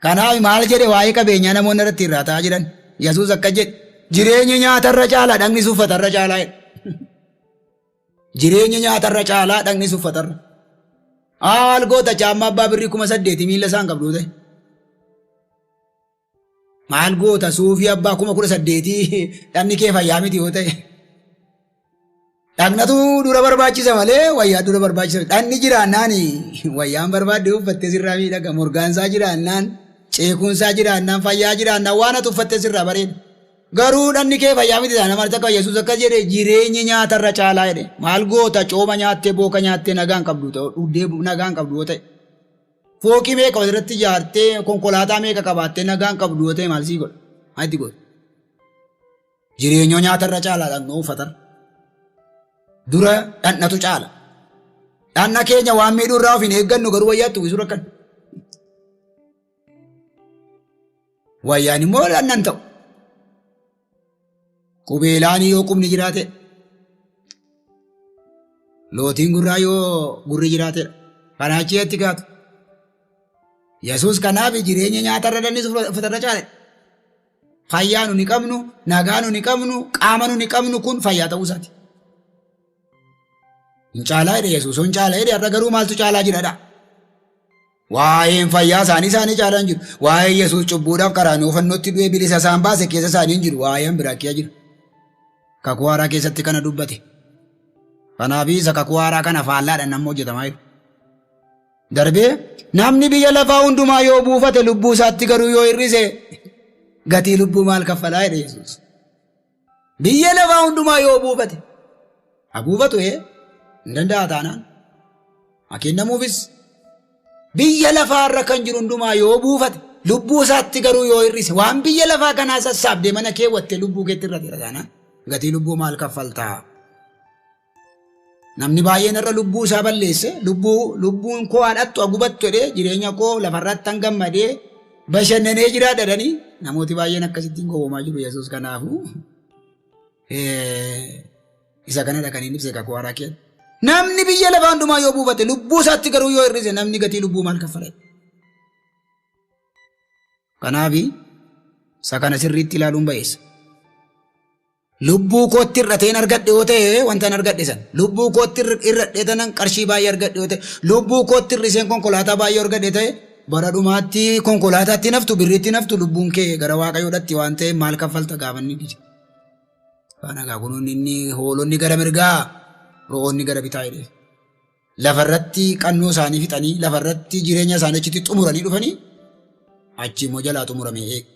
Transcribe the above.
Kanaaf maal jedhe waa'ee qabeenyaa namoonni irratti irraa ta'aa jiran. Yesuus akka jedhe jireenyi nyaatarra caalaa dhagni uffatarra caalaa jedhe. Jireenyi nyaatarra caalaa dhagni uffatarra. Maal goota caammaa abbaa birrii 8,000 miila isaan qabdu ta'e. Maal goota suufii abbaa 18,000 dhagni kee fayyaa miti yoo ta'e. Dhagnatu dura barbaachisa malee wayyaa dura barbaachisa. Dhagni jiraannaan wayyaan barbaadde uffattee sirraa miidhaga. Morgaansaa jiraannaan, ceekuunsaa jiraannaan, fayyaa jiraannaan waan ati uffattee sirraa bareeda. Garuu dhagni kee fayyaa miti taana maal takka Yesuus akkas jedhe jireenyi nyaatarra caalaa jedhe. Maal goota cooma nyaattee booka nyaattee nagaan qabdu ta'u dhugdee nagaan qabdu yoo ta'e. Fooqii meeqa walirratti ijaartee konkolaataa meeqa qabaattee nagaan qabdu yoo ta'e maal sii godha? Maal itti godha? Jireenyoo nyaatarra caalaa dhaqnoo uffatarra. Dura dhandhatu caala. Dhandha keenya waan miidhuu irraa of hin eeggannu garuu wayyaatti uwwisuu rakkan. Wayyaan immoo dhandhan ta'u. Qubeelaanii yoo qubni jiraate. Lootiin gurraa yoo gurri jiraatedha. Kanaa achi eetti kaatu. Yesuus kanaaf jireenya nyaatarra dhandhis uffatarra caale. Fayyaa nuni qabnu, nagaa nuni qabnu, qaama nuni qabnu kun fayyaa ta'uu isaati. Hin caalaa jedhe Yesuus, hin caalaa jedhe har'a garuu maaltu caalaa jiradha? Waa'een fayyaa isaanii isaanii caalaa hin jiru. Waa'ee Yesuus cubbuudhaaf karaa fannootti du'ee bilisa isaan baase keessa isaanii hin jiru. Waa'een biraa kiyya jira. Kakuu haaraa keessatti kana dubbate. Kanaaf isa kakuu haaraa kana faallaadhaan nama hojjetamaa jiru. Darbee namni biyya lafaa hundumaa yoo buufate lubbuu isaatti garuu yoo hir'ise gatii lubbuu maal kaffalaa jedhe Yesuus. Biyya lafaa hundumaa yoo buufate haa buufatu ee hin danda'a taanaan haa kennamuufis biyya lafaa irra kan jiru hundumaa yoo buufate lubbuu isaatti garuu yoo hir'ise waan biyya lafaa kanaa sassaabdee mana keewwattee lubbuu keetti irra taanaan gatii lubbuu maal kaffaltaa? Namni baay'een irra lubbuu isaa balleesse lubbuu lubbuun koo haadhattu agubattu jedhee jireenya koo lafarratti han gammadee bashannanee jiraadha jedhanii namooti baay'een akkasittiin gowwoomaa jiru Yesuus kanaafuu isa kanadha kan inni ibse kakuu haaraa keessa. Namni biyya lafaa hundumaa yoo buufate lubbuu isaatti garuu yoo hir'ise namni gatii lubbuu maal kaffala? Kanaaf isa kana sirriitti ilaaluun ba'eessa. Lubbuu kootti hir'ateen argadhe yoo ta'e wantan argadhe san. Lubbuu kootti hir'adhee tanan qarshii baay'ee argadhe yoo ta'e. Lubbuu kootti hir'iseen konkolaataa baay'ee argadhe ta'e bara dhumaatti konkolaataatti naftu birriitti naftu lubbuun kee gara waaqayyoo dhatti waan ta'eef maal kaffalta gaafanni dide. Kana egaa kunuun inni hoolonni gara mirgaa ro'oonni gara bitaa jedhee. Lafarratti qannoo isaanii fixanii lafarratti jireenya isaanii achitti xumuranii dhufanii achi immoo jalaa xumurame eega.